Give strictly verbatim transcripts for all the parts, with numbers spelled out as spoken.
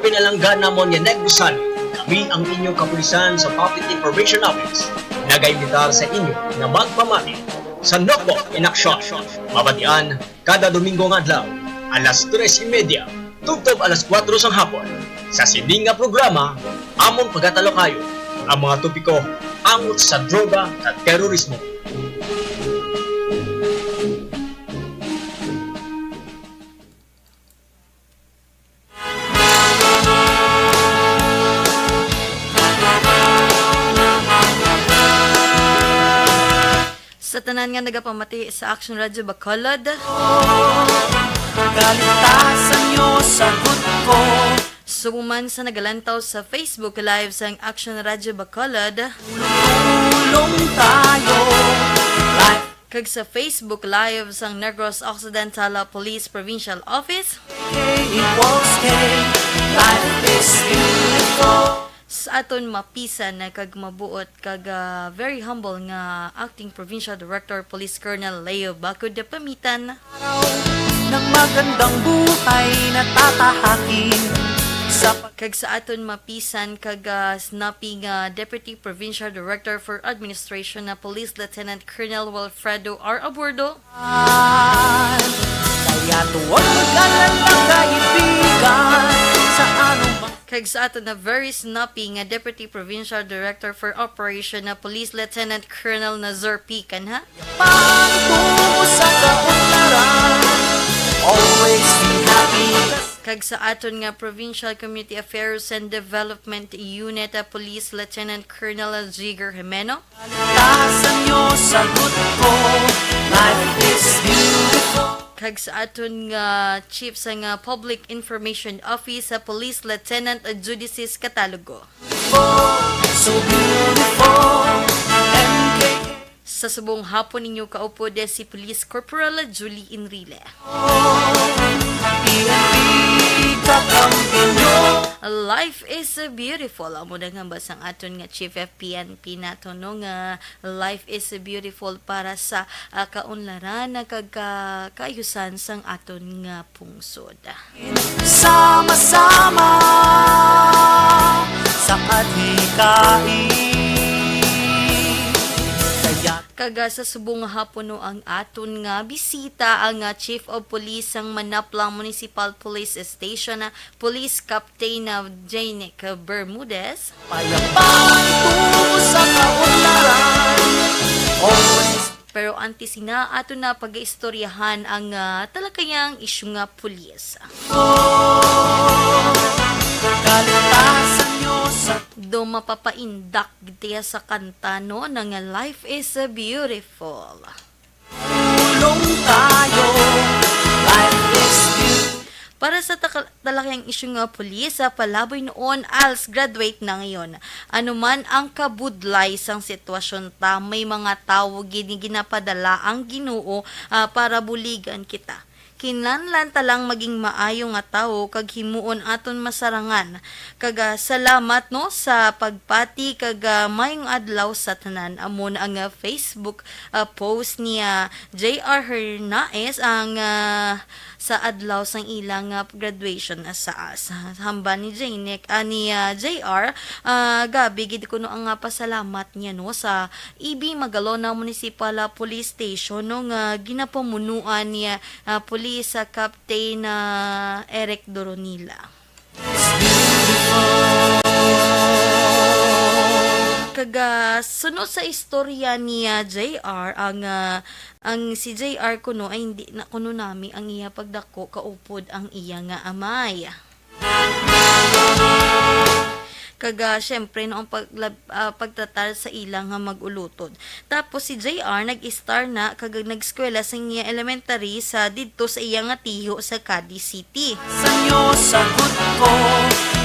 Pinalanggana mo ni Negbusan, kami ang inyong kapulisan sa Public Information Office. Nagaimbitar sa inyo na magpamati sa Nokbok in Action. Mabatian kada Domingo nga adlaw, alas tres y media, tubtob alas kuwatro sang hapon. Sa sini nga programa, amon pagatalukayon ang mga topiko angot sa droga kag terorismo. Sa tanan nga nagapamati sa Action Radio Bacolod, kaligtasan nyo sagot ko. Subong man sa nagalantaw sa Facebook Live sang Action Radio Bacolod, tulong tayo. Life kag sa Facebook Live sang Negros Occidental Police Provincial Office. K equals K, life is beautiful. Sa aton mapisan na kag mabuot kag, ah, very humble nga Acting Provincial Director Police Colonel Leo Bacud Pamitan. Araw ng magandang buhay na tatahakin sa pag- Kag sa aton mapisan kag, ah, snappy nga Deputy Provincial Director for Administration na Police Lieutenant Colonel Wilfredo R. Aburdo. Kaya huwag mag-alala, kaibigan, sa anumang Kag sa aton na very snappy nga Deputy Provincial Director for Operation na Police Lieutenant Colonel Nazar P. Canha. Pagtungo sa kaunlaran, always be happy. Kag sa aton nga Provincial Community Affairs and Development Unit, ah, Police Lieutenant Colonel Jigger Jimeno. Kaligtasan nyo, sagot ko, life is beautiful. Kag sa aton nga chief sa nga Public Information Office sa Police, Lieutenant Judicis Catalogo. So beautiful, M K. Sa subong hapon ninyo kaupod si Police Corporal Julie Enrile. P N P kakampi nyo. Life is beautiful. Amo na nga ba sang aton nga Chief of P N P nato, no, nga life is beautiful para sa, ah, kaunlaran na kag ka-, kaayusan sang aton nga pungsod. Sama-sama sa adhikain. Kaya Kag, ah, sa subong nga hapon, no, ang aton nga bisita ang, ah, Chief of Police sang Manaplang Municipal Police Station, ah, Police Captain, ah, Janic Bermudez. Payapang tungo sa kaunlaran. Always. Pero antes sina, ato na pag-istoryahan ang, ah, talakayang isyu nga pulis. Kaligtasan nyo sa Do mapapaindak gid tiya sa kanta, no, na nga Life is Beautiful. Tulong tayo, life is beautiful. Para sa taka-, talakayang isyu nga pulis, sa palaboy noon, als graduate na ngayon. Ano man ang kabudlay sang sitwasyon ta, may mga tawo gid nga ginapadala ang Ginoo, ah, para buligan kita. Kinahanglan ta lang maging maayo nga tawo kag himuon aton masarangan. Kag, ah, salamat, no, sa pagpati kag, ah, maayong adlaw sa tanan. Amo na ang, ah, Facebook, ah, post ni, ah, J R Hernaez ang, ah, sa adlaw sang ila nga graduation, ah, sa, sa hamba ni Janic, ah, ni, ah, J R, ah, gabi gid kuno ang, ah, pasalamat niya, no, sa E B Magalona Municipal, ah, Police Station, no, nga ginapamunuan ni, ah, ah, Police, ah, Captain, ah, Eric Doronila. Kag, ah, sunod sa istorya ni, ah, J R, ang, ah, ang si J R kuno ay hindi na kuno nami ang iya pagdako, kaupod ang iya nga amay. Kag, ah, siyempre, no, ang paglab-, ah, pagtratar sa ila nga mag-ulutod. Tapos si J R nag-istar na kag nag-eskwela sa iya elementary sa didto sa iya nga tiho sa Cadiz City. Sa inyo, sagot ko,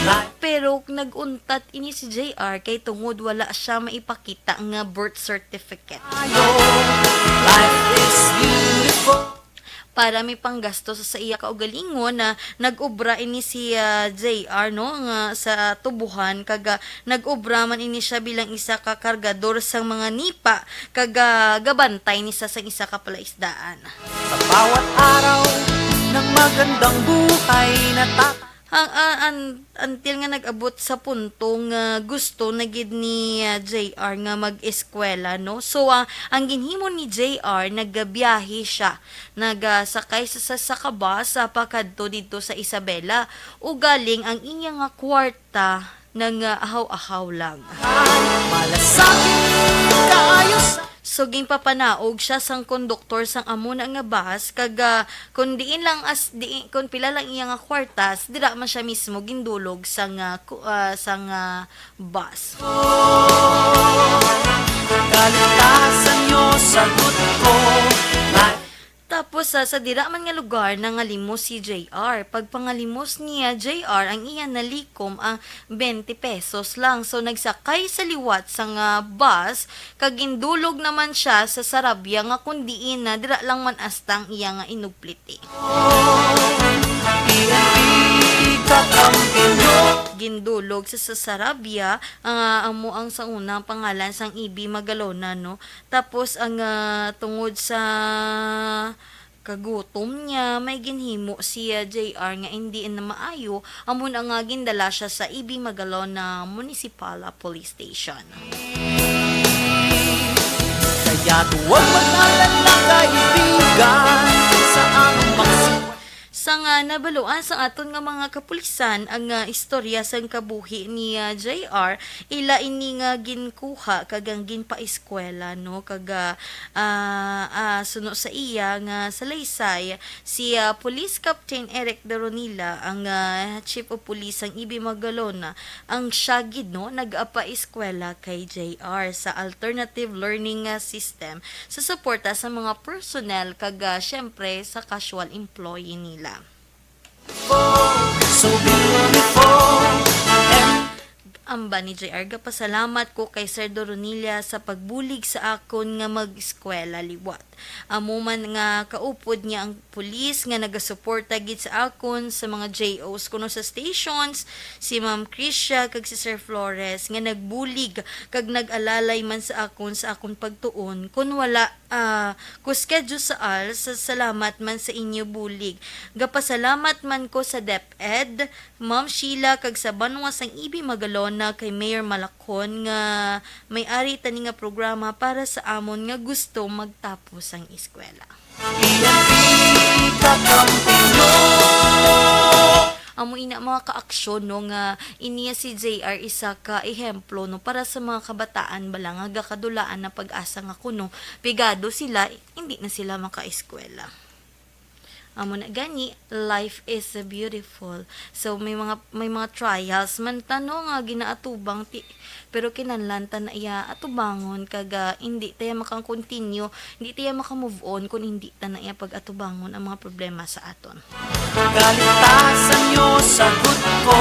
la- Pero nag-untat ini si J R kay tungod wala siya maipakita nga birth certificate. Ayo, life is beautiful. Para may panggasto sa, sa iya kaugalingon, na nag-obra ini si, ah, J R, no, nga sa tubuhan, kag, ah, nag-obra man ini siya bilang isa ka kargador sang mga nipa, kag, ah, gabantay ni sa sang isa ka palaisdaan. Sa bawat araw ng magandang buhay na tata- Ang, ah, an-, until nga nag-abot sa punto nga gusto na gid ni, ah, J R nga mag-eskwela, no? So, ah, ang ginhimo ni J R, nagbiyahe siya, nagasakay sa, sa, sa kabus, ah, pakadto didto sa Isabela. Ugaling ang iya nga kwarta nang, ah, ahaw-ahaw lang. Malasakit kaayo sa So, ginpapanaog siya sang konduktor sang amo na nga bus, kag, ah, kung diin lang as, diin, kung pila lang iya nga kwartas, dira man siya mismo gindulog sang, ah, ku-, ah, sang, ah, bus. Kaligtasan nyo, sagot ko. Tapos, ah, sa dira man nga lugar, nangalimos si J R. Pagpangalimos niya, J R, ang iya nalikom ang twenty pesos lang. So, nagsakay sa liwat sang, ah, bus, kag gindulog naman siya sa Sarabia nga kun diin na dira lang man asta ang iya nga inupliti. Gindulog sa, sa Sarabia, ang, ah, amo ang sa unang pangalan sang E B Magalona, no? Tapos ang, ah, tungod sa kagutom niya, may ginhimo si, ah, J R nga hindi na maayo, amo na nga gindala siya sa E B Magalona Municipal, ah, Police Station. Kaya huwag mag-alala, kaibigan, sa among maksi- Sa nga nabaluan sa aton nga mga kapulisan ang, ah, istorya sang kabuhi ni, ah, J R, ila ini nga ginkuha kag ang ginpaeskwela, no? Kag, ah, ah, ah, suno sa iya nga salaysay, si, ah, Police Captain Eric Doronila, ang, ah, Chief of Police sang E B Magalona, ang siya gid, no, nag-apaeskwela kay J R sa alternative learning, ah, system sa suporta sa mga personnel kag, ah, siyempre, sa casual employee nila. So beautiful. Amba ni J R, gapasalamat ko kay Sir Doronilla sa pagbulig sa akon nga mag-eskwela liwat. Amo man nga kaupod niya ang pulis nga nagasuporta gid sa akon sa mga J Os kuno sa stations, si Ma'am Krisha kag si Sir Flores nga nagbulig kag nag-alalay man sa akon sa akon pagtuon. Kun wala, ah, ko schedule sa al, sa salamat man sa inyo bulig. Gapasalamat man ko sa DepEd, Ma'am Sheila, kag sa banwa sang E B Magalona kay Mayor Malacon nga may-ari tani nga programa para sa amon nga gusto magtapos ang eskwela. Amo ina mga kaaksyon, no, nga iniya si J R isa ka ehemplo, no, para sa mga kabataan bala nga gakadulaan na pag-asa nga kuno pigado sila, hindi na sila makaeskwela. Amo na gani, life is beautiful. So, may mga, may mga trials man ta, no, nga ginaatubang ti-, pero kinahanglan ta na iya atubangon kag, ah, hindi ta iya maka-continue, hindi ta iya maka-move on kung hindi ta na iya pag-atubangon ang mga problema sa aton. Kaligtasan nyo, sagot ko,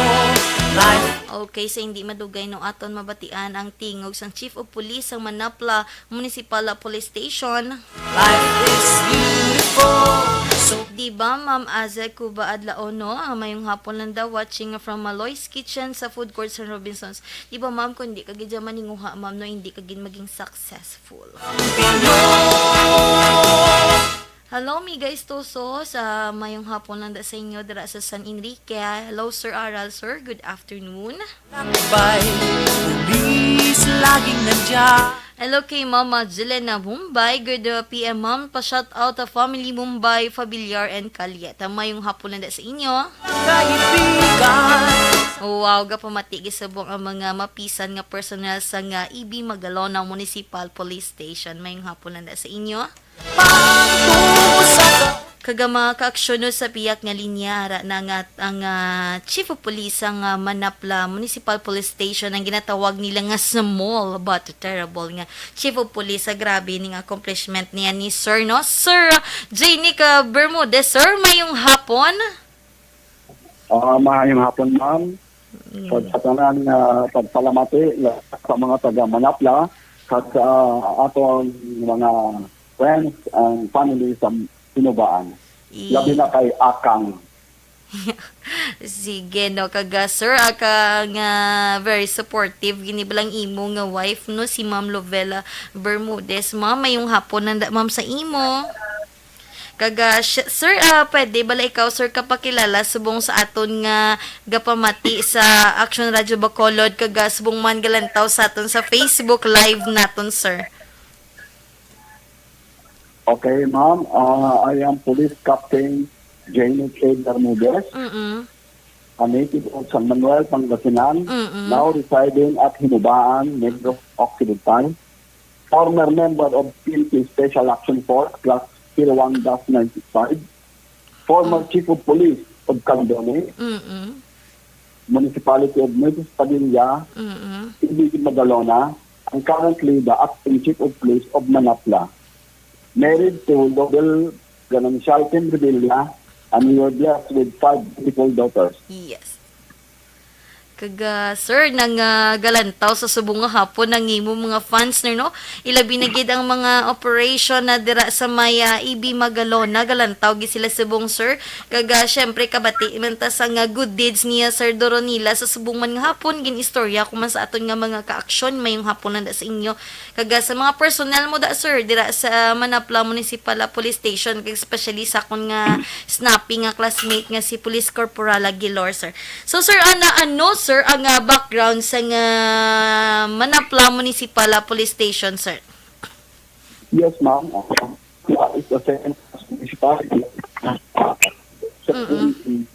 life. Okay, sa hindi madugay, no, aton mabatian ang tingog sang Chief of Police sang Manapla Municipal Police Station. Life is beautiful. So, di ba, Ma'am Aza Cuba Adlaono, ang mayong hapon lang daw, watching from Maloy's Kitchen sa food court sa Robinsons. Di ba, ma'am, kung di ka gid dyan maninguha, ma'am, no, hindi ka gid maging successful. Hello, Miga Istoso, sa mayong hapon lang da sa inyo dira sa San Enrique. Hello, Sir Aral, sir. Good afternoon. Lakbay, pulis, laging nandiyan. Hello kay Mama Jelena Mumbai. Good, uh, P M, ma'am. Pa-shout out sa family Mumbai, Fabiliar, and Calyet. Mayong hapon lang da sa inyo. Kaibigan. Wow, gapamati gisubong ang mga mapisan nga personnel sa nga E B Magalona Municipal Police Station. Mayong hapon lang da sa inyo. Kaga mga kaaksyon, no, sa pihak nga linya, ara na nga ang, ah, Chief of Police ang, ah, Manapla Municipal Police Station, ang ginatawag nila nga small but terrible nga Chief of Police. Sa grabe ning accomplishment niya ni Sir, no? Sir J Nick, ah, Bermudez, sir, mayong hapon. Ah, maayong hapon, ma'am. Mm. Kag sa tanan nga pagpalamati la-, sa mga taga Manapla, kag sa aton mga friends and family sa Tinubaan. I- Labi na kay Akang. Sige, no, kaga, sir, Akang, ah, very supportive. Gini ba lang imo nga wife, no, si Ma'am Lovella Bermudez. Ma'am, mayong hapon nanda, ma'am, sa imo. Kag, ah, sh-, sir, ah, pwede bala ikaw, sir, kapakilala subong sa aton nga gapamati sa Action Radio Bacolod, kag, ah, subong man galantaw sa aton sa Facebook Live naton, sir? Okay, ma'am. Uh, I am Police Captain Janet A. Bermudez, Mm-mm. a native of San Manuel, Pangasinan, Mm-mm. now residing at Hinubaan, Negros Occidental, former member of P N P Special Action Force Class zero one dash ninety-five, former Chief of Police of Caldone, Mm-mm. Municipality of Nueces Padilla, Mm-mm. Ibig Magalona, and currently the Acting Chief of Police of Manapla. Married to Lovell Ganancial Revilla, and we were blessed with five beautiful daughters. Yes. Kag, ah, sir, nang, ah, galantaw sa subong nga hapon ang imo mga fans, no? Ilabi na gid ang mga operation na dira sa may, ah, Ibig Magalona. Galantaw gid sila subong, sir. Kag, ah, syempre, kabati man ta sa nga good deeds niya, Sir Doronila, sa subong man nga hapon. Gin-istorya ko man sa aton nga mga kaaksyon. Mayong hapon na sa inyo. Kag, ah, sa mga personnel mo da, sir, dira sa Manapla Municipal, ah, Police Station, kag especially sa akon nga snappy nga classmate nga si Police Corporal Aguilar, sir. So, sir, ana, ano, sir, ang, ah, background sa nga Manapla Municipal, ah, Police Station, sir? Yes, ma'am. Uh, it's the same as municipality. Sa Mm-mm.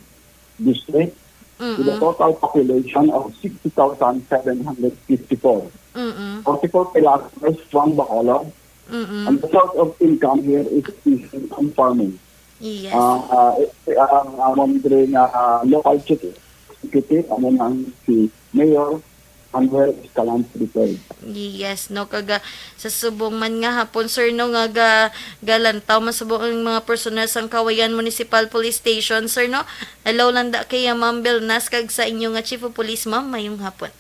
District, with a Mm-mm. total population of sixty thousand seven hundred fifty-four. Mm-mm. Forty-four kilometers from Bacolod, Mm-mm. and the source of income here is fishing and farming. Yes. Ah, ah, eh, ang amon diri nga, ah, local chief executive, amo na ang si Mayor Manuel Escalante the third. Yes, no, kaga sa subong man nga hapon, sir, no, nga ga, galantaw man subong ang mga personnel sang Cauayan Municipal Police Station, sir, no. Hello lang da kay, ah, Ma'am Belnas kag sa inyo nga Chief of Police, ma'am, mayong hapon.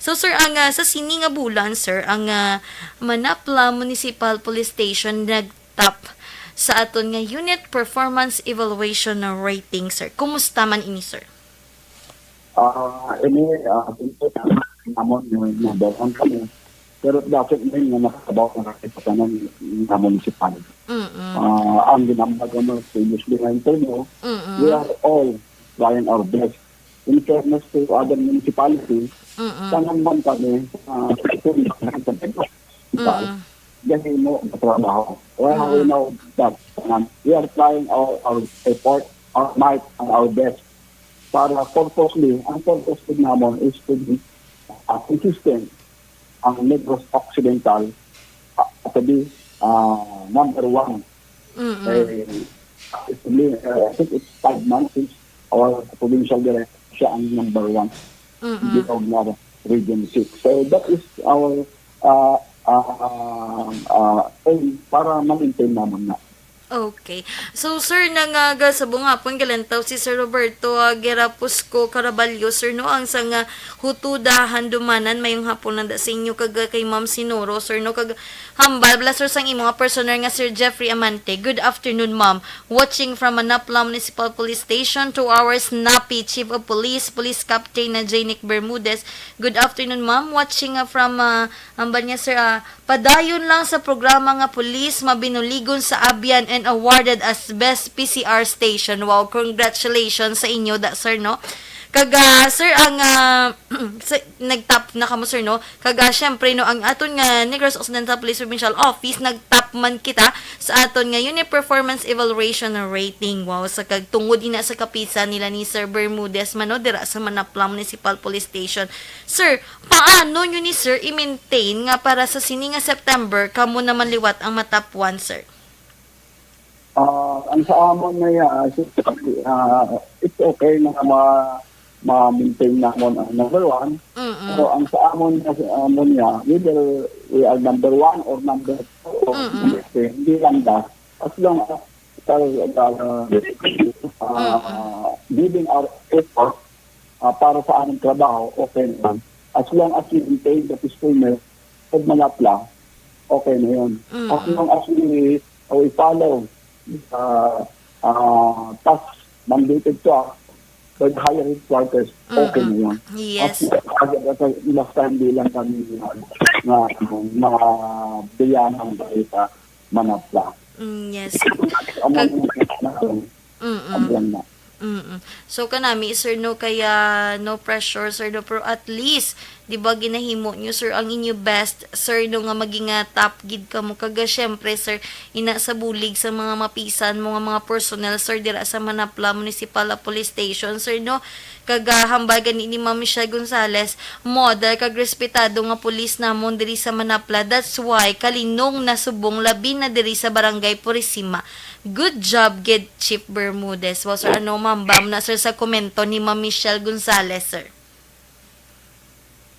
So, sir, ang, ah, sa sini nga bulan, sir, ang, ah, Manapla Municipal Police Station nag-top sa aton nga Unit Performance Evaluation Rating, sir. Kumusta man ini, sir? Ah, ini, ah, bintod na namon yung number one kami. Pero it doesn't mean nga nakabaw na kami sa tanan nga municipal. Mm-mm. Ah, ang ginambag ko mo previously nga interview, Mm-mm. we are all trying our best. In fairness to other municipalities, Mm-mm. tanan man kami, ah, sa Mm-mm. gahimo nga trabaho. Well, we Mm. know that, um, we are trying our, our effort, our might, and our best para purposely, ang purpose po naman is to be, uh, consistent ang Negros Occidental, uh, to be, uh, number one. Mm-mm. Eh, actually, uh, I think it's five months since our provincial director siya ang number one Mm-mm. bilog na Region six. So that is our uh, uh, uh, aim para ma-maintain naman na. Okay. So, sir, nangaga sa bungapon, galantaw si Sir Roberto, ah, Gerapusco Caraballo, sir, no, ang sa nga Hutuda, Handumanan, mayong hapon nanda sa inyo, kag, ah, kay Ma'am Sinoro, sir, no, kag hambal, bala, sir, sang imo nga personal nga Sir Jeffrey Amante. Good afternoon, ma'am. Watching from Manapla Municipal Police Station, to our snappy Chief of Police, Police Captain na J Nick Bermudez. Good afternoon, ma'am. Watching, ah, from, ah, hambal niya, sir, ah, Padayon lang sa programa nga pulis mabinuligon sa Abian and awarded as best P C R station. Wow, congratulations sa inyo da, sir, no? Kag, ah, sir, ang, ah, sa, nag-top na kamo, sir, no? Kag, ah, syempre, no, ang aton nga Negros Occidental Police Provincial Office, nag-top man kita sa aton nga Unit Performance Evaluation Rating. Wow, sa kag tungod ina sa kapisan nila ni Sir Bermudez man, no, dira sa Manapla Municipal Police Station. Sir, paano nyo ni sir i-maintain nga para sa sini nga September, kamo naman liwat ang ma-top one, sir? Ah, ang sa amon na ya, ah, si- ah, it's okay na ma ma-maintain namon ang number one. Mm-mm. Pero ang sa amon na sa amon niya, whether we are number one or number two or Mm-mm. number three, hindi lang da. As long as uh, uh, giving our effort uh, para sa among trabaho, okay na. As long as we maintain the peacefulness of Manapla, okay na yun. Mm. As long as we, uh, we follow the uh, task mandated to us by the higher headquarters, okay na yun. Yes. As, as, as, basta hindi lang kami na, na, na, na, Manapla. Mm, yes. Amo Kag- ang nakita natin. Mm-mm. Amo lang na. Mm-mm. So, kanami, sir, no, kaya no pressure, sir, no, pero at least, di ba, ginahimo nyo, sir, ang inyo best, sir, no, nga maging, ah, top gid kamo. Kaga, syempre, sir, ina sa bulig sa mga mapisan mo nga mga personnel, sir, dira sa Manapla Municipal Police Station, sir, no, kaga hambal gani ni Ma'am Michelle Gonzalez, model kag respetado nga pulis namon diri sa Manapla. That's why kalinong na subong labi na diri sa Barangay Purisima. Good job gid, Chief Bermudez. Wow, sir, ano mambam na, sir, sa komento ni Ma'am Michelle Gonzalez, sir?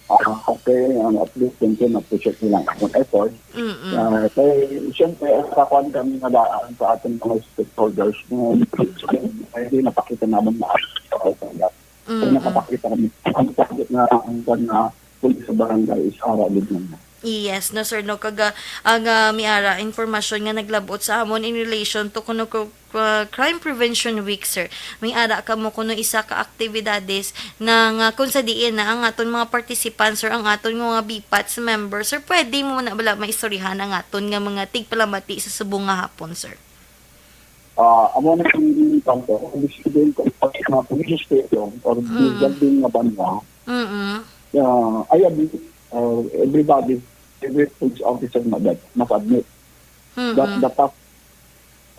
Ah, okay, ang at least, thank you, na-appreciate nila ang akong effort. Mm-mm. Ah, kay, siyempre, ang kakuan kami nga daan sa ating mga stakeholders, no, hindi napakita naman na ang Mm-mm. nakapakita kami. Ang target na ang kan na pulis sa barangay is ara gid na. Yes, no, sir, no, kaga ang, ah, miara impormasyon nga naglabot sa amon in relation to kuno ko, ah, Crime Prevention Week, sir. May ara kamo kuno isa ka aktibidades na nga kung sa diin na ang aton mga participants, sir, ang aton mga BPATS members, sir, pwede mo na bala maistoryahan ang aton nga mga tigpalamati sa subong nga hapon, sir? Ah, amo na ang tanto, ang decision ko sa mga police station or Mm. building nga banwa, Mm-mm. uh, I admit, uh, everybody, every police officer na that must admit that Mm-mm. the task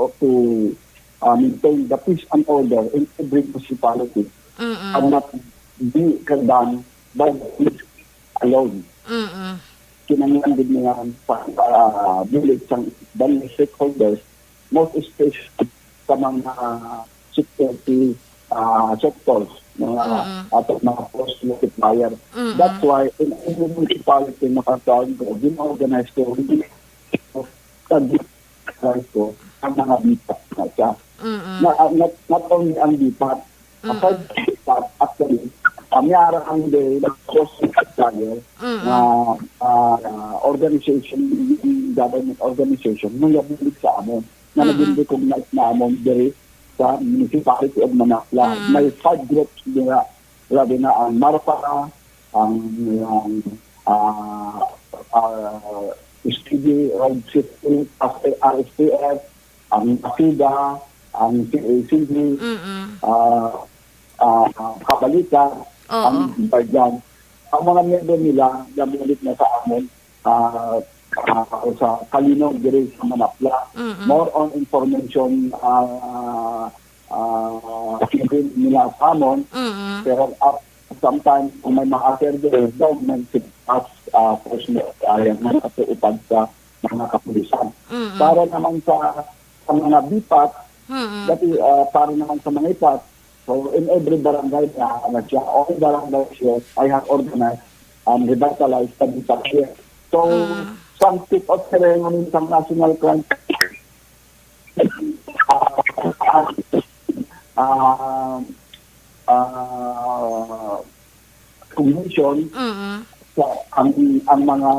of to uh, maintain the peace and order in every municipality Mm-mm. cannot be done by the police alone. Mm-mm. Kinahanglan gid nga pa uh, bulig sang iban nga stakeholders, most especially sa mga security uh, sectors, mga Mm-mm. ato mga force multiplier. Mm-mm. That's why in every municipality, makakaon ko, gin-organize ko, gin-organize ko ang mga BPAT na siya. Mm-mm. Na, not, not only ang BPAT, Mm-mm. aside sa BPAT, actually, uh, may ara ang day na force multiplier Mm-mm. na uh, organization, government organization, nga nabulig sa amon, na Mm-mm. naging recognize na amon diri sa Municipality of Manapla. Mm. May five groups nila, labi na ang MARPA, ang, ang uh, uh, S T D, Road Safety, R S P F, ang ASIDA, ang C A C D, Mm-mm. uh, uh, Kabalita, Oo. ang Guardian. Ang mga miyembro nila, nabulit na sa amon, uh, uh, sa Kalino, diri sa Manapla. Mm-mm. More on information, uh, uh, giving nila sa amon. Mm-mm. Pero uh, sometimes, kung may mga affair diri, daw may as uh, personal uh, yung mga katuupad sa mga kapulisan. Mm-mm. Para naman sa, sa mga BPAT, Mm-mm. dati uh, para naman sa mga ipat, so in every barangay na ano siya, all barangays here, I have organized and revitalized the BPAT here. So, Mm. some tip of ceremony sa National Crime uh, uh, Commission Mm-mm. sa ang ang mga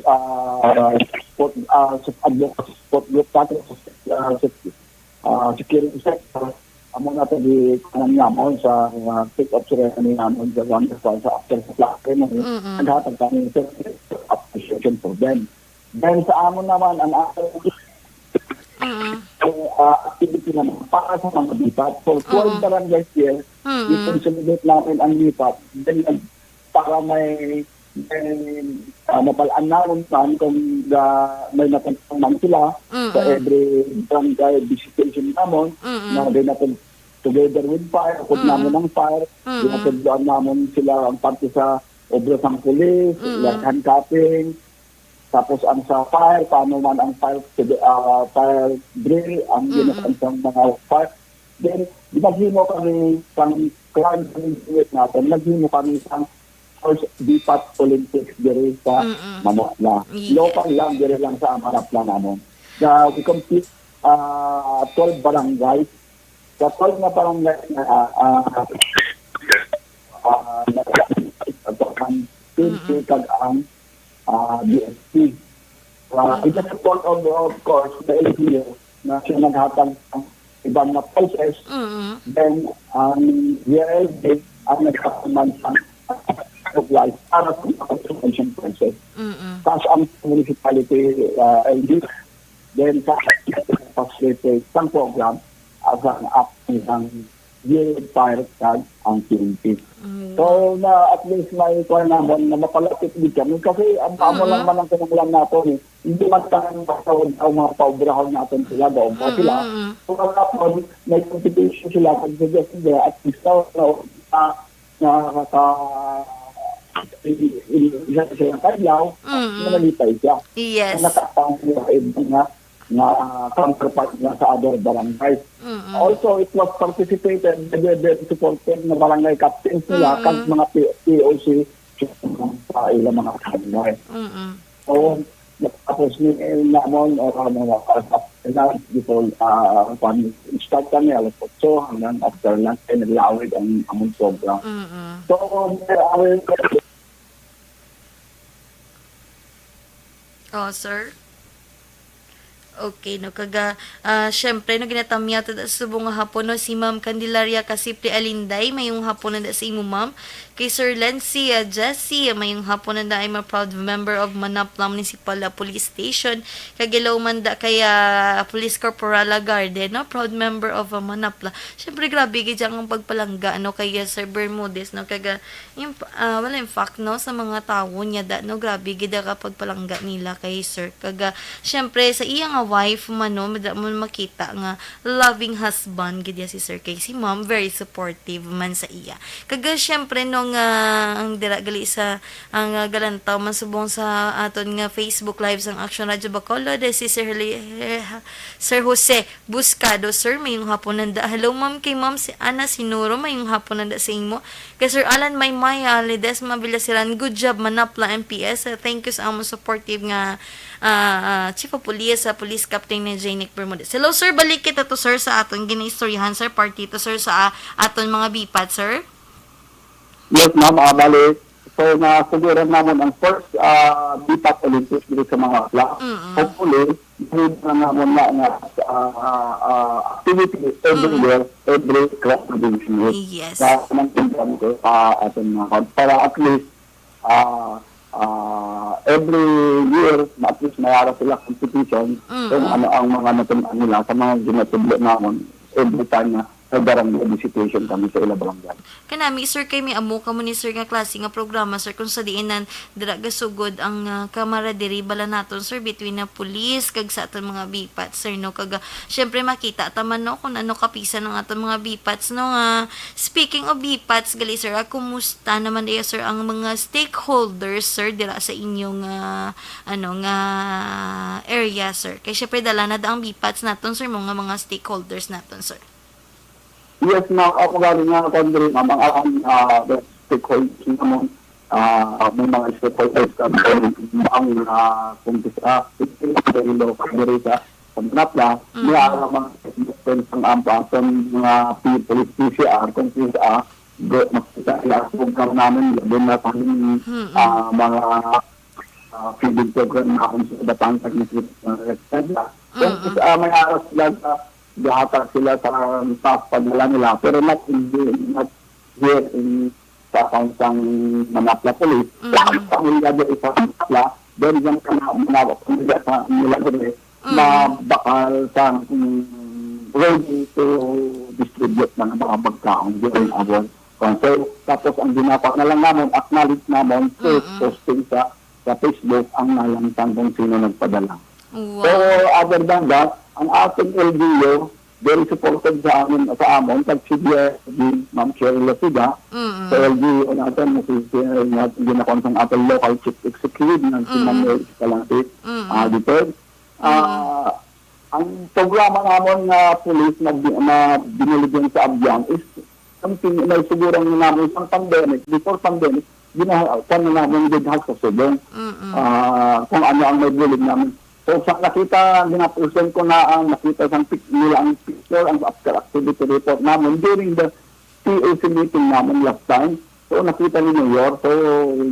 uh, support uh, support advocacy support group natin sa uh, sa uh, security sector, amo na to di kanang namon sa uh, take up ceremony namon sa one sa after sa plaka mo. Mm-mm. Naghatag kami ng appreciation for them. Then sa amon naman, ang ating Mm-mm. uh, activity naman para sa mga BPAT. So, twelve Oo. barangays here, Mm-mm. i-consolidate namin ang BPAT. Then, nag- para may, may uh, mabalaan namin man kung uh, may natagpuan man sila Mm-mm. sa every barangay visitation namon, Mm-mm. na din natin together with fire, put Mm-mm. namin ang fire, Mm-mm. ginatudloan namin sila ang parte sa obra sang pulis, Mm-mm. like handcuffing, tapos ang sa fire, paano man ang fire, uh, fire drill, ang Mm-mm. ginatudloan sa mga fire. Then, ginaghimo kami sang crime unit natin, naghimo kami sang first BPAT Olympics diri sa Mm-mm. Manapla. Yeah. Local lang, diri lang sa Manapla namin. The, we compete uh, twelve barangays. Sa twelve na barangay na uh, uh, uh, ang P N P Mm-mm. kag ang uh, D S P. Uh, Mm-mm. It is a part of, of course, the L G U na siya naghatag ng ibang na prizes. Mm-mm. Then, ang G R L D ang nagkakaman sa supplies para sa mga consumption prices. Mm-mm. Tapos ang municipality, uh, L G, then sa facilitate sang program, as ang act ng Bureau of Fire kag ang P N P. Mm. So, na at least may kuwan naman na mapalapit gid kami kasi ang amo lang Mm-mm. man ang kinahanglan nato, eh. Hindi man tayo mapatawag ang mga paobrahon natin sila, daw pa sila. Mm-mm. So, ang hapon, may contribution sila, kag sige, sige, at least na, na, na, naka-, i-, i-, isa siya ng kadlaw, Mm-mm. manalipay siya. Yes. Ang nakatang sila, eh, nga, nga counterpart na sa other barangay. Mm-mm. Also, it was participated by the, the supported na barangay captains nila, Mm-mm. kag mga P-, P O C sa ilang mga barangay. Mm-mm. Oo, tapos ni namon, o, ano, na, before, ah, kwan, start kami alas otso hanggang after lunch, ay naglawig ang among program. Mm-mm. So, may, Oh, sir? Okay, no? Kaga, ah, syempre, no, ginatamyaw ta sa subong nga hapon, no, si Ma'am Candelaria Casiple Alinday, mayong hapon na da sa imo, ma'am. Kay Sir Lency, ah, Jesse, mayong hapon na da, I'm a proud member of Manapla Municipal, ah, Police Station. Kag hello man da kay, ah, Police Corporal Lagarde, no? Proud member of, ah, Manapla. Syempre, grabe gid ang pagpalangga, no, kay, ah, Sir Bermudez, no? Kaga, Yung, ah, wala, in fact, no, sa mga tawo niya da, no, grabe gid ang pagpalangga nila kay sir. Kag, ah, syempre, sa iya nga wife man, no, mada-, mo makita nga loving husband gid ya si sir kay si ma'am, very supportive man sa iya. Kag, ah, syempre, no, nga ang dira gali sa, ang, ah, galantaw man subong sa aton nga Facebook Live sang Action Radio Bacolod, eh, si Sir Li-, eh, Sir Jose Buscado, sir, mayong hapon nanda. Hello, ma'am, kay Ma'am si Ana Sinuro, mayong hapon nanda sa imo. Kay Sir Alan Maymay, ah, Ledesma Villaseran, good job, Manapla M P S. Ah, thank you sa among supportive nga, ah, ah, Chief of Police, sa Police Captain ni J. Nick Bermudez. Hello, sir, balik kita to, sir, sa aton ginaistoryahan, sir, parte to, sir, sa, ah, aton mga bipat, sir. Yes, ma'am. Ah, bali, so, nasuguran namon ang first, ah, B PAT Olympics dito sa Manapla. Mm-mm. Hopefully, mahimo na namon na nga, ah, ah, ah, activity every Mm-mm. year, every class graduation week. Yes. Sa unang program ko, ah, aton mga kwan, para at least, ah, ah, every year, at least may ara sila competition Mm-mm. kung ano ang mga natun-an nila sa mga ginatudlo namon every time na may barangay visitation kami sa ila barangay. Kanami, sir, kay may amo kamo ni sir nga klase nga programa, sir, kung sa diin nan dira gasugod ang, ah, camaraderie bala naton, sir, between na police kag sa aton mga B PAT, sir, no? Kag, ah, syempre, makita ta man, no, kung ano kapisan ang aton mga B PATs, no, nga speaking of B PATs, gali, sir, ah, kumusta naman diya, sir, ang mga stakeholders, sir, dira sa inyong, ah, ano, nga area, sir? Kay syempre, dala na da ang B PATs naton, sir, mga, mga stakeholders naton, sir. Yes, ma'am. Ako gani nga, kuwan diri, ma'am, ang akong, ah, stakeholders namon, ah, may mga stakeholders kami ang, ah, kung sa, sa ilo, diri sa, sa Manapla, Mm. may ara mga stakeholders ang ampa, sa mga P-, police P C R, kung sa, go, makita nila ang program namin, labi na kami, Mm-mm. ah, mga, ah, feeding program na akong sa Batangas, na sa Kung Mm-mm. sa, ah, may ara sila sa gahatag sila sa staff padala nila, pero not in the, not here in sa account sang Manapla Police. Mm. Ang pamilya diri sa Manapla, then yung mga, mga pamilya sa nila diri, Mm. na bakal sa, mm, ready to distribute ng mga pagkaon during our concert. Tapos ang ginapa na lang naman, acknowledge naman, post, Mm-mm. posting sa, sa Facebook ang nalang sang kung sino nagpadala. So, Wow. other than that, ang ating L G U, very supportive sa amin, sa amon, kag C D R G, Ma'am Cheryl Lasiga, Mm-mm. sa L G U natin, na si, si, na, ginakon sang ating local chief executive, na si Mm-mm. Manuel Escalante, Mm-mm. ah, dito. Mm-mm. Ah, ang programa namon nga police na bi-, na binili din sa Abiang is something na siguro ang namon sa pandemic, before pandemic, ginawa na namon din sa subong. Mm-mm. Ah, kung ano ang may bulig namin. So, sa nakita, ginapresent ko na ang nakita sang pic-, nila ang picture, ang after activity report namin during the P O C meeting namin last time. So, nakita ni Mayor, so,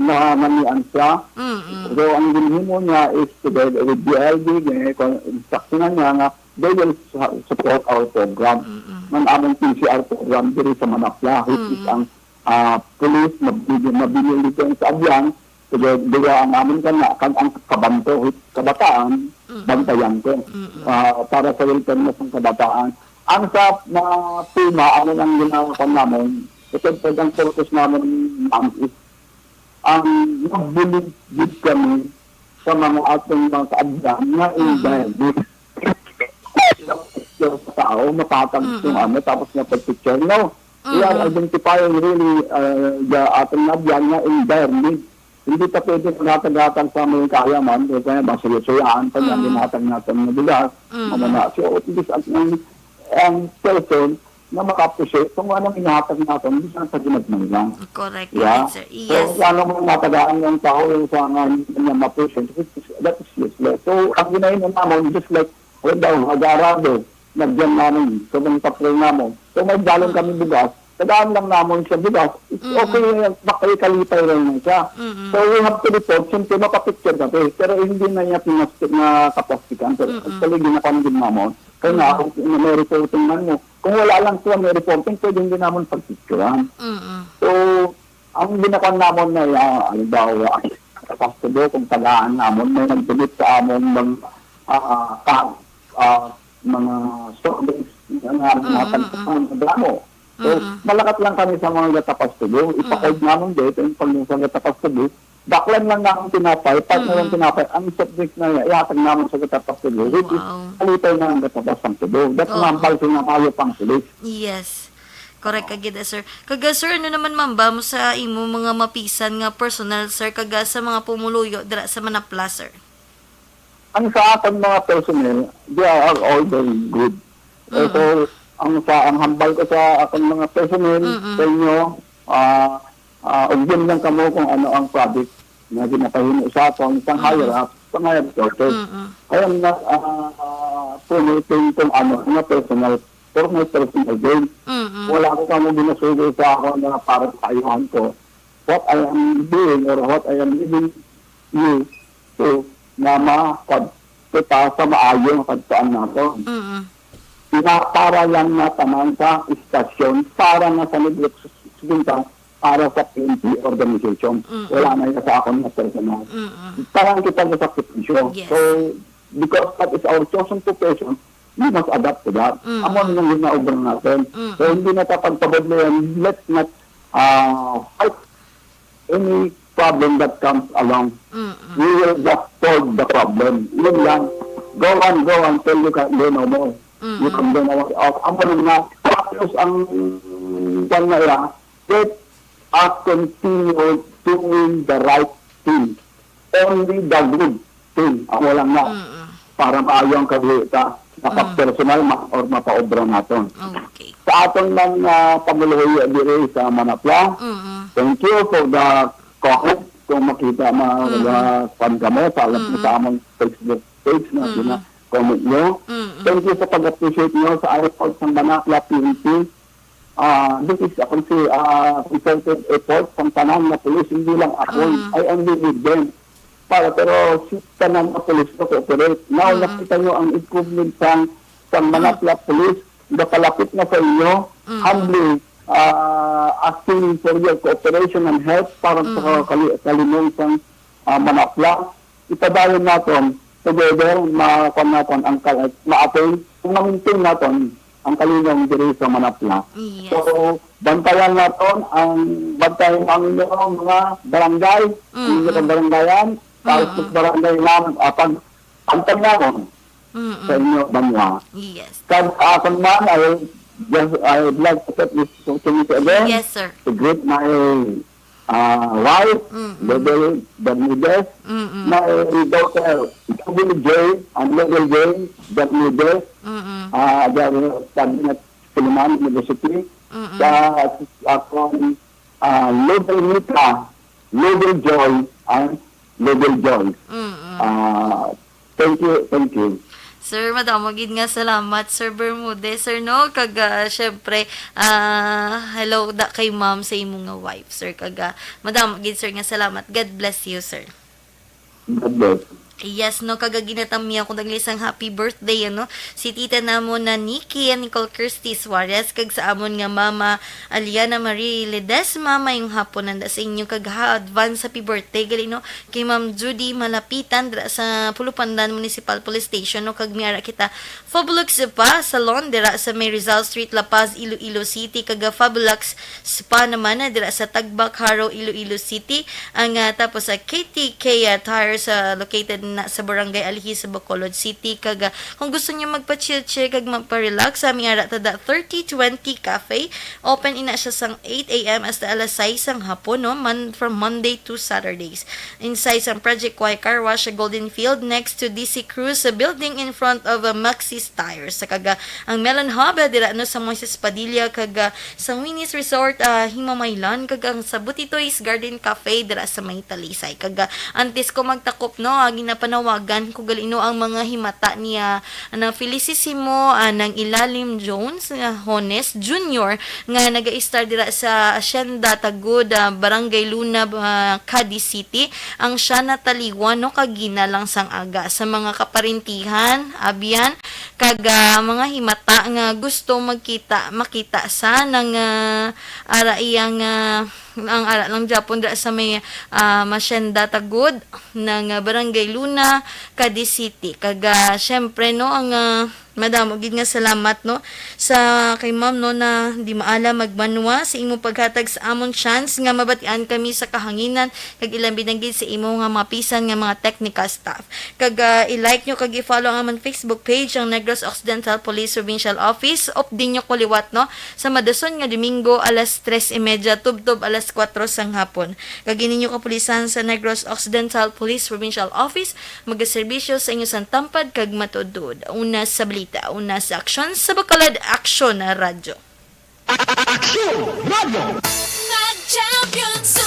na, nanian siya. Mm-mm. So, ang ginhimo niya is together with D L G, gini, kon-, instruction na niya nga they will su-, support our program. Mm-mm. Ang among P C R program diri sa Manapla, which is Mm-mm. ang, ah, police, mabili-, mabili dito sa Abiang, Sige, duwa ang amon kana, kag ang kabanto, kabataan, Mm-mm. bantayan ko. Mm-mm. Ah, para sa welfare mo sang kabataan. Ang sa mga puma, ano nang ginagawa namin, ito po ang purpose namin, ma'am, is ang magbulig gid kami sa mga atong mga kaabyan nga Mm-mm. environment. Sa tao, mapatag Mm-mm. kung ano, tapos nga pag-picture, no? We are Mm-mm. identifying really, uh, the atong nabyan nga environment. Hindi ta pwede maghatag-hatag sa mga kaya man, kaya kaya ba, suyo-suyaan pa nga Mm. ginhatag natin nga bigas, Mm. mamana. So, at least, ang, ang person na maka-appreciate kung anong inahatag natin, bisan sa ginagmay lang. Correct, Yeah. correct, sir. So, Yes. ano mo matagaan ng tao yung sa nga, nga ma-appreciate, which is, that is useless. So, ang ginayon naman, just like, halimbawa, mag-aarado, nagyan namin, so, kung tapos namin. So, may galon Mm. kami bugas, tagaan lang namin siya bugas, it's Mm. okay, makakalipay lang na siya. Mm-mm. So, we have to report, siyempre, mapapicture kami, pero hindi na niya pinastik na kaplastikan. Pero Mm-mm. actually, ginapan din namin. Kaya nga, Mm-mm. kung may reporting man mo, kung wala lang siya may reporting, pwede hindi namin pagpicturan. Mm-mm. So, ang ginapan namin na, ah, halimbawa, kapastubo, kung tagaan namin, may nagdulot sa amon ng, ah, ka, ah, mga soft drinks, nga, nga, Mm-mm. mga tagpang, damo. So, Mm-mm. malakat lang kami sa mga gatapas tubo. Ipakod Mm-mm. namin dito yung pag sa gatapas tubo. Baklan lang namin tinapay, part na lang Mm-mm. tinapay, ang soft drinks na yan, ihatag namin sa gatapas tubo, which is Wow. kalipay na ang gatapas ang tubo. That's Oo. Nampal sa mga kayo pang tulis. Yes. Correct ka gid, sir. Kaga, sir, ano naman man ba mo sa imo mga mapisan nga personal, sir, kaga sa mga pumuluyo dira sa Manapla, sir? Ang sa aton mga personnel, they are all very good. Eh, Mm-mm. so, ang sa, ang hambal ko sa akong mga personnel, Mm-mm. sa inyo, ah, ah, ugyan lang kamo kung ano ang project nga ginapahimo sa aton, isang Mm-mm. higher up, isang higher quarter. Mm-mm. Kaya nga, ah, promoting kung ano, mga personal, for my personal gain. Mm-mm. Wala ko kamo ginasugo sa ako na para sa ayuhan ko. What I am doing or what I am giving you to na makadto ta sa maayo nga kadtuan nato. Mm-mm. Ina para lang na tanan sa istasyon para na sa negosyo sa para sa P N P organization. Mm-mm. Wala na iya sa akon nga personal. Mm-mm. Parang kita sa sakripisyo. Yes. So, because that is our chosen profession, we must adapt to that. Mm-mm. Amo na yung ginaobra natin. Mm-mm. So, hindi na ta pagpabudlayan, let's not, uh, fight any problem that comes along. Mm-mm. We will just solve the problem. Yun lang. Go on, go on, till you can do no more. You Mm-mm. can do no more. Amo na nga. Tapos ang, kwan na yan, let us continue doing the right thing. Only the good thing. Amo lang na. Mm-mm. Para maayo ang kabuhi ta. Mm. Mapa-personal man or mapaobra naton. Okay. Sa aton man nga pamuluyo diri sa Manapla, Mm-mm. thank you for the comment. Kung makita, ma-, Mm-mm. ma-, kuwan kamo, sa alam Mm-mm. sa among Facebook page na Mm-mm. gina-comment nyo. Mm-mm. Thank you sa pag-appreciate nyo sa effort sa Manapla P N P. Ah, this is a consi-, ah, concerted effort sa tanan nga pulis, hindi lang ako. Mm. I only need them. Para, pero si tanan nga pulis na cooperate. Now, Mm. nakita nyo ang improvement sang, sang Mm. Manapla Police, napalapit na sa inyo, Mm. humbly, ah, asking for your cooperation and help para sa Mm. kali-, kalinong sang, ah, Manapla. Ipadayon naton, together, ma-, kuwan naton ang kal-, ma-attain, kung ma-maintain naton ang kalinong diri sa Manapla. Yes. So, bantayan naton ang, bantayan ang inyo mga barangay, ang inyo Mm-mm. kabaranggayan, tapos Mm-mm. sa barangay nam-, ah, pag, pagtagnaon Mm-mm. sa inyo banwa. Yes. Kag sa akon man, I just, I would like to take this opportunity again Yes, sir. to greet my, ah, wife, Mm-mm. Bebel Bermudez, Mm-mm. my daughter, Jubilee J, and Mabel J Bermudez, Mm-mm. ah, the Cabinet Suleiman University, Mm-mm. sa akon, ah, Lobel Mika, Lobel Joy, and Lobel Joy. Mm-mm. Ah, thank you, thank you. Sir, madamo gid nga salamat, Sir Bermudez, sir, no? Kag, ah, syempre, ah, hello da kay ma'am sa imo nga wife, sir. Kag, ah, madamo gid, sir, nga salamat. God bless you, sir. God bless. Yes, no, kag ginatamyaw ko naglisang happy birthday, ano, si tita namon na Nikki and Nicole Kirsty Suarez, kag sa amon nga mama, Aliana Marie Ledesma, mayong hapon nanda sa inyo, kag ha, advance happy birthday, gali, no, kay Ma'am Judy Malapitan, dira sa Pulupandan Municipal Police Station, no, kag may ara kita Fabulous Spa Salon, dira sa may Rizal Street, La Paz, Iloilo City, kag Fabulous Spa naman, ah, dira sa Tagbak, Jaro, Iloilo City. Ang, ah, tapos sa K T K, ah, Tires, ah, located na sa Barangay Alihis sa Bacolod City. Kag, ah, kung gusto niyo magpa-chill-chill kag magpa-relax, sa aming ara tada thirty twenty Cafe. Open ina siya sang eight a m hasta alas sais sang hapon, no? Man, from Monday to Saturdays. Inside sang Project Y Car Wash sa Golden Field, next to D C Cruz, sa building in front of, ah, Maxis Tires. Sa kaga, ang Melon Hub, ah, dira, no, sa Moises Padilla, kag, ah, sa Winnie's Resort, ah, Himamaylan, kag ang sa Butitoy's Garden Cafe dira sa may Talisay. Kag, ah, antes ko magtakop, no, ah, ginapanawagan ko gali, no, ang mga himata niya na Felicissimo, ah, nang Ilalim Jones, ah, Hones Junior, nga naga-istar dira sa Hacienda Tagud, ah, Barangay Luna, ah, Cadiz City, ang siya nataliwan, no, kagina lang sang aga sa mga kaparintihan, abyan, kag, ah, mga himata nga gusto magkita, makita sa nang, ah, ara iyang, ah, ang ara lang Japon dira sa may, ah, Hacienda Tagud ng, ah, Barangay Luna, Cadiz City. Kag, ah, syempre, no, ang, ah, madamo gid nga salamat, no, sa kay ma'am, no, na di maala magbanwa sa imong paghatag sa amon chance nga mabatian kami sa kahanginan kag ilabi na gid sa imo nga mapisan nga mga technical staff. Kag, ah, i-like nyo kag i-follow ang amon Facebook page, ang Negros Occidental Police Provincial Office. Updin nyo ko liwat, no? Sa madason nga Domingo, alas tres y media, tubtob alas kuwatro sang hapon. Kag ini nyo kapulisan sa Negros Occidental Police Provincial Office, magaserbisyo sa inyo sang tampad kag matuod-tuod. Una sa balita, una sa aksyon, sa Bacolod Aksyon Radyo. Aksyon Radyo! Mag-champion sa